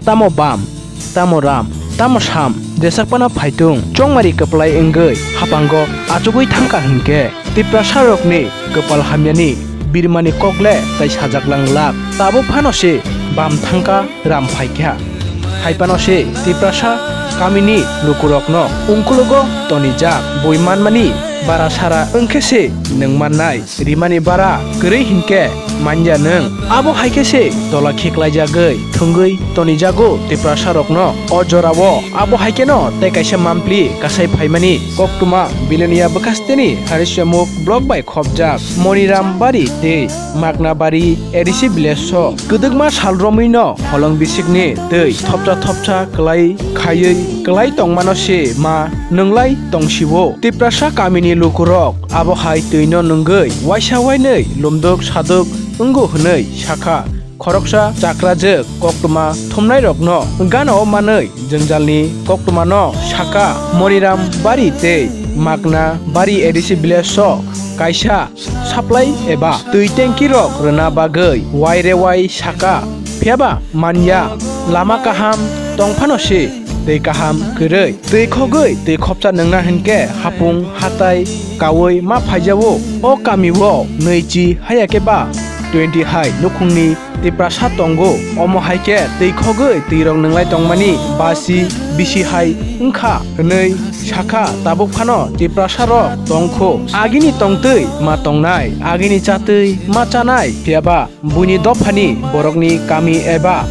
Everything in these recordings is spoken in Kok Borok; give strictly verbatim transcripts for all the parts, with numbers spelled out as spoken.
Tamo bam, tamo ram, tamo sam, jesakphano phaitung, chongmari kwplai wngwi hapango achugwi thangkha hinkhe, Tiprasarokni kwpal hamyani birmani kokle tai sajak lang lak. Tabuk phano se bam thangkha, ram phaikha. Haiphano se Tiprasa kamini lukurokno ungkulugo tonijak, bui manmani bara sara wngkhe se nwng mannai. Rimani bara kwrwi hinkhe manya nwng. Abo hai khe se tola khiklaijagwi thwngwi tonijago Tiprasarokno o jorao. Abo hai kheno tei kaisa mampli kasai phaimani koktwma Bilonia bwkhasteni Harishamukh block bai khopjak Moniram Bari tei Makna Bari A D C village-o kwdwkma sal romwino holong bisikni twi thopsa thopsa kwlai khaiwi kwlai tongmano se ma nwnglai tongsiwo. Tiprasa kamini lukurok abo hai twino nwngwi waisa wainwi lumduk saduk wngo hwnwi sakha. Khoroksa chakrajwk koktwma thumnairokno gana-o manwi jwngjalni koktwmano sakha, Moniram Bari tei Makna Bari A D C village-o kaisa supply eba twi tanki rok rwna bagwi wai re wai sakha, phiyaba manya lama kaham tongphano se twi kaham kwrwi. Twi khogwi twi khopsa nwngna hinkhe hapung hatai kaui ma phaijago. O kamio nwichi haya khe ba twenty hai nukhungni Tiprasa tongo. Omo hai khe twi khogwi twi rok nwnglai tongmani basi bisi hai wngkha hwnwi sakha. Tabuk phano Tiprasa rok tongkho. Agini tongtwi ma tongnai, agini chatwi ma chanai, phiyaba buini dophani borokni kami eba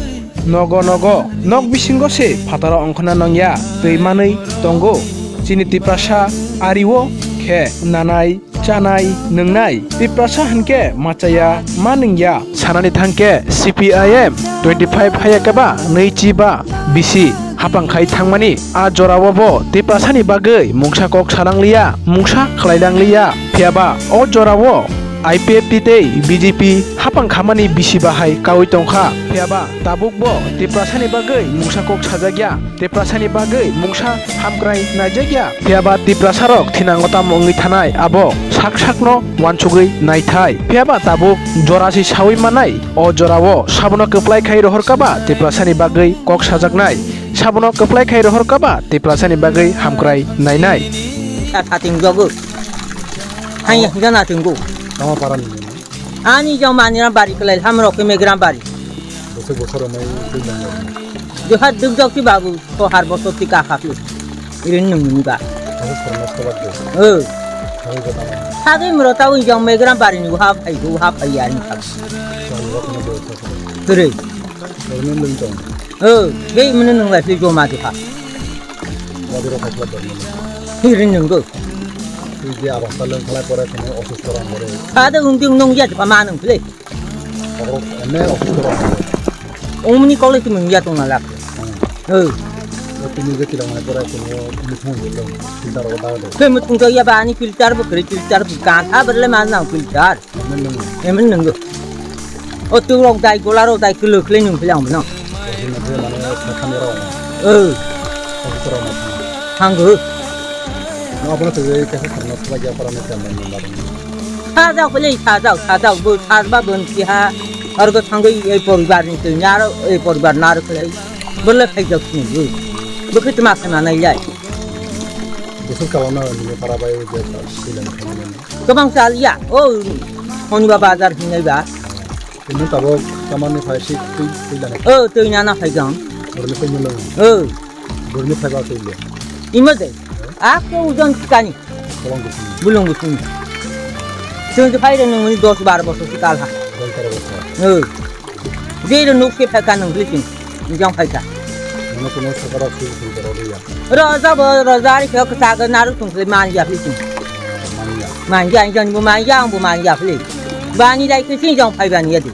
nogo nogo nok bisingo se phataro ongkhorna nangya twi manwi tongo. Chini Tiprasa ario khe nanai chanai nwngnai. Tiprasa hinkhe machaya ma nungya. Sanani thangkhe C P I M twenty five haya khe ba nwichi ba bisi hapang khai thangmani. A jorao bo Tiprasani bagwi mungsa kok salangliya, mungsa khlailangliya. Phiyaba o jorao I P F T tei B J P hapang khamani bisi bahai kaui tongkha. Phiyaba tabukbo Tiprasani bagwi mungsa kok sajakya. Tiprasani bagwi mungsa hamkrai naijakya. Phiyaba Tiprasarok thinango tamo wngwi thanai abo sak sakno wansugwi naithai. Phiyaba tabuk jorasi saui manai o jorao sabono kwplai khai rohorkaba Tiprasani bagwi kok sajaknai. Sabono kwplai khai rohorkaba Tiprasani bagwi hamkrai nainai. Sa sating jogo. Hai jana tinggo. Tama parani. Ani jong manira bari kelai hamrok ke megram bari. Bosok bosor mai twi nang. Joha duk jok ti babu, to har bosor ti ka khapli. Irin nung ni ba. Bosok sar mas kabat de. Eh. Hari ko tama. Sagi mro tau jong megram bari ni ha phai go ha phai ya ni khap. Sal rok na bosok. Tere. Dormi lung tong. Eh, be mene nung lai phli jo ma ti kha. Modi rok khapla dormi. Irin nung go. Twi je abasta lung khalai pore kene osusto rang gore. Ada ung ti nung ya pa ma nung phli. Oro ene office ro. Omni college mung ya tong na lak. Hmm. Eh. O tini je kilang mai pora tini o mithong je lo. Filter ro da do. Ke mithong to ya ba ani filter bo kri filter bo kan ha berle ma na filter. Amen nung. Amen nung. O tu rok dai gola rok dai kilo kle nung philang no. Office mane sakhan ro. Eh. Office ro ma. Hang go. No apna to je kasa sarna sala ya para me kan nung. Sajak bwle sajak, sajak bo sajba bo nsi ha. Argo thangwi ei poribar ni twi naro ei poribar naro khlai. Bwle khaijak sini bo. Bo khe tma khna nai lai. Bwswk chalokna nini para bai je silan khaimani. Kwbang chal ya. O honi ba bazar hinai ba. Ini tabok tamani phai sik twi twi lani. O twi nana phaigang. Borni twi mulung. O. Borni phaiba twi le. Imo de. Ak ke ujon kani. Kolong kuching. Bulung kuching. Chwng se phai rwng nungni dos bar bosor se kal ha. Dos bar bosor. O. Je rw nuk se phai ka nung bli chwng. Jong phai ka. Mano kuno sakara sui sui karo de ya. Roja bo roja ri khe kwchak naru thung se man ya bli chwng. Man ya. Man ya, jong bo man ya, ang bo man ya bli. Bani dai khe chwng jong phai bani ya de.